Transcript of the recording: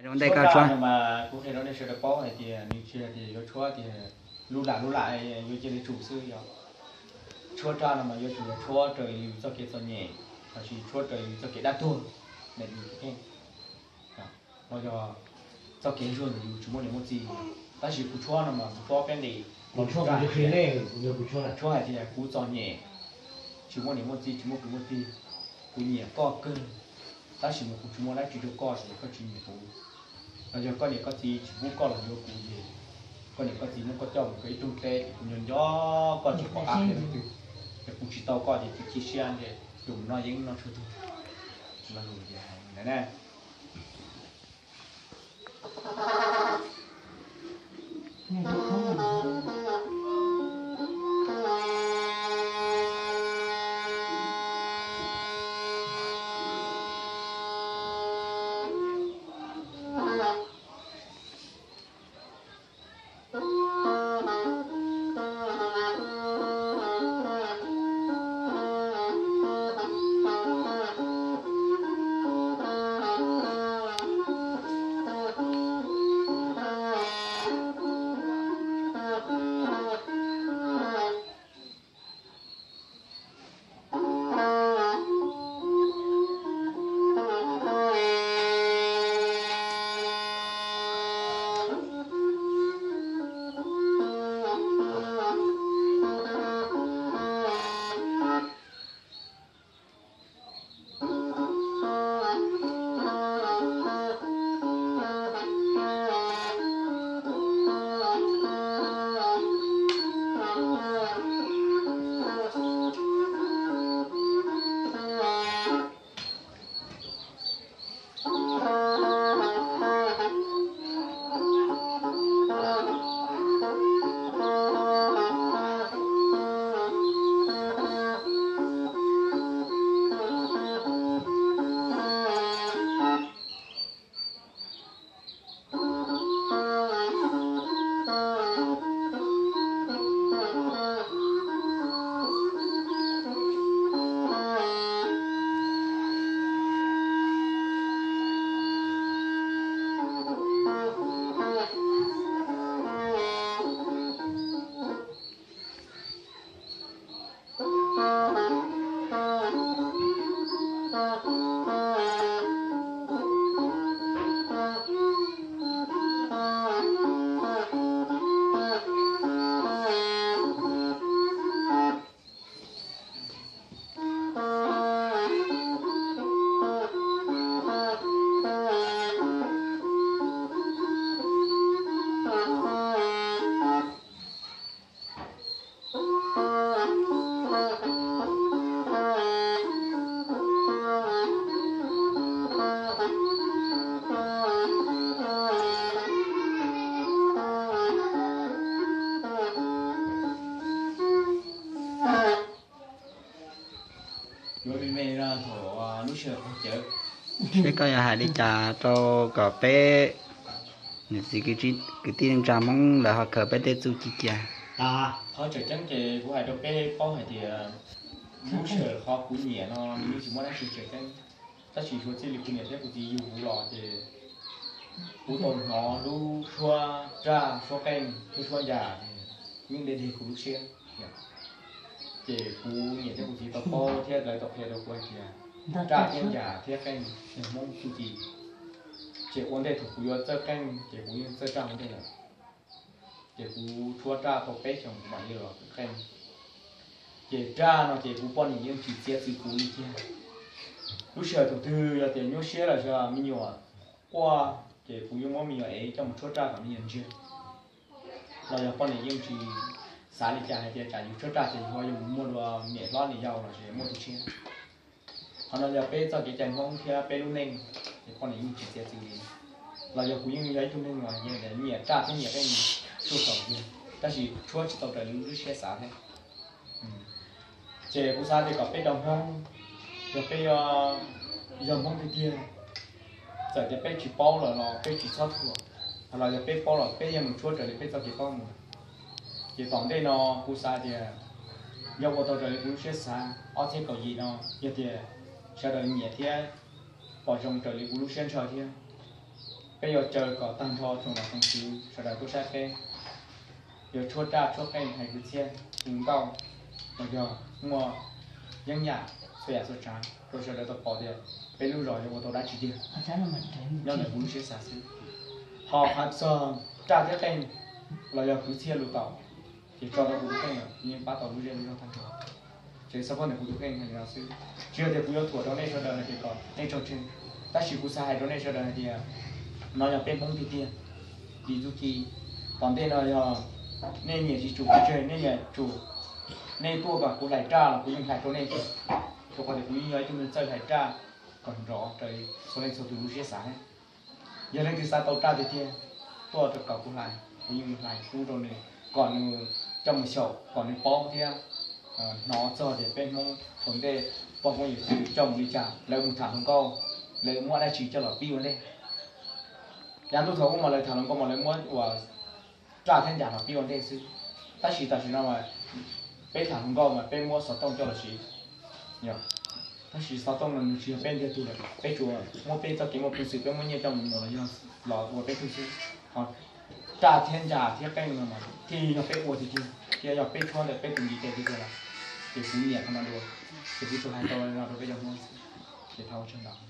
Rau ntej koj tshuab no mas kuv qhia rau nej sawv daws paub hais tias nws tsis hais tias yuav tshuab tias lub lam lub lam yuav cia li tsum xwb yog. Tshuab raj no mas yuav tsum yog tshuab raws li yus txoj kev txom nyem, los sis tshuab raws li yus txoj kev dab tuag, ne yus kheej, los yog txoj kev ntsuag ntawm yus tsis muaj niam muaj txiv. Tab sis kuv tshuab no mas kuv tshuab peb nqis, kuv tshuab hais tias kuv txom nyem, tsis muaj niam muaj txiv, tsis muaj kwv muaj tij, kuv nyiam koj kawg, tab sis mas kuv tsis muaj dab tsi rau koj ces koj tsis nyiam kuv. Los yog koj niam koj txiv tsis pub koj los yuav kuv ces koj niam koj txiv muab koj coj mus rau ib rooj teb ces kuv nco nco koj tsis pom qab qhia leej twg, ces kuv tsis tau koj ces cia siab ntshe yuav mus noj yeeb noj tshuaj tuag. Lus tias hais na. Yuav me me no thaum lub sij hawm qaug cawv. Seb koj yuav hais li cas rau kom peb niam txiv kwv tij neej tsa Hmoob lawv ho khaws peb tej txuj ci cia. Qhov tseem ceeb ces kuv hais rau peb paub hais tias lub sij hawm qhov kuv nyiam no nws yeej tsis muaj dab tsi tseem ceeb, tab sis suav txij li kuv niam thiab kuv txiv yug kuv los ces kuv tau hnov lub suab raj suab qeej thiab suab ncas ces yeej deg deg kuv lub siab. Ces kuv niam thiab kuv txiv tau paub thiab lawv tau qhia rau kuv hais tias raj thiab ncas thiab qeej yog Hmoob txuj ci. Ces ua ntej thaum kuv yuav txawj qeej ces kuv yeej txawj raj ua ntej lawm. Ces kuv tshuab raj tau peb xyoos kuv mam li los qeej. Ces raj no ces kuv poj niam yeej tsis txiav txim kuv li thiab. Lub sij hawm thaum twg yog tias nyuaj siab lawm, me nyuam quaj, ces kuv yeej muab me nyuam ev coj mus tshuab raj kom me nyuam ntsiag. Los yog poj niam yeej tsis xav li cas hais tias tsam yus tshuab raj ces yus ho yuav mus muaj dua niam hlob niam yau los sis muaj tus tshiab. Qhov no yog peb txoj kev cai Hmoob thiab peb lub neej, ces poj niam yeej tsis txiav txim li. Los yog kuv yeej yog ib tug neeg uas nyiam raj thiab nyiam qeej tsuj kaum tiag, tab sis tshuab tsis tau raws li lub siab xav thiab. Ces kuv xav tias kom peb cov Hmoob, yog peb yog Hmoob tiag tiag, txawm tias peb tsis paub lawm los peb tsis txhob thuam, los yog peb paub los peb yeej mus tshuab raws li peb txoj kev paub mus. Ces tom ntej no kuv xav tias yog ua tau raws li kuv lub siab xav, ob txhiab kaum yim no yog tias sawv daws nyiam thiab pom zoo raws li kuv lub siab ntshaw thiab, Peb yuav caw kom tag nrho tsoom los tsoom xwv sawv daws tuaj saib peb, yuav tshuab raj tshuab qeej hais kwv txhiaj hu nkauj, los yog muaj yeeb yam txhua yam txhua tsav rau sawv daws tau pom tias peb lub zos yuav ua tau dab tsi tiag nyob ntawm kuv lub siab xav xwb. Ho hais txog raj thiab qeej los yog kwv txhiaj lus tau, ces tso rau kuv tus kheej lawm, yeej pab tau lub zej lub zog tag nrho. Ces xav poj ntawm kuv tus kheej hais li no xwb, tsis yog tias kuv yuav thuam rau nej sawv daws hais tias kom nej tso tseg, tab sis kuv xav hais rau nej sawv daws hais tias no yog peb Hmoob tiag tiag. Vim txuj ci tom ntej no yog nej nyiam tsis tsum tseg, nej nyiam tsum, nej tuaj kom kuv hlais raj los kuv yeej hlais rau nej, rau qhov tias kuv yeej yog ib tug neeg txawj hlais raj kom nrov raws txhua leej txhua tus lub siab xav. Yog leej twg xav tau raj tiag tiag, tuaj rau kom kuv hlais, kuv yeej hlais pub rau nws kom nws coj mus xyaum kom nws paub thiab hnov txog tias peb Hmoob thaum ntej poj Hmoob yawm txwv coj mus li cas, lawv mus tham hluas nkauj, lawv muab dab tsi coj los pib ua ntej. Yav ntuj thaum ub mas lawv tham hluas nkauj mas lawv muab ua raj thiab ncas los pib ua ntej xwb. Tab sis tam sim no mas peb tham hluas nkauj mas peb muab xov tooj coj los siv. Tab sis xov tooj no nws tsis yog peb ntiag tug lawm, peb tsuas muab peb txoj kev muaj peev xwm peb muab nyiaj coj mus muag los yog los ua peb tug xwb. Ho raj thiab ncas thiab qeej no mas thiaj yog peb ua tiag tiag, thiaj yog peb tshuab ntawm peb tus ntiv tes tiag tiag lawm. Ces kuv nyiam qhov no dua, ces kuv tsuas hais tau li no rau peb cov Hmoob xwb. Ces thov ua tsaug ntau.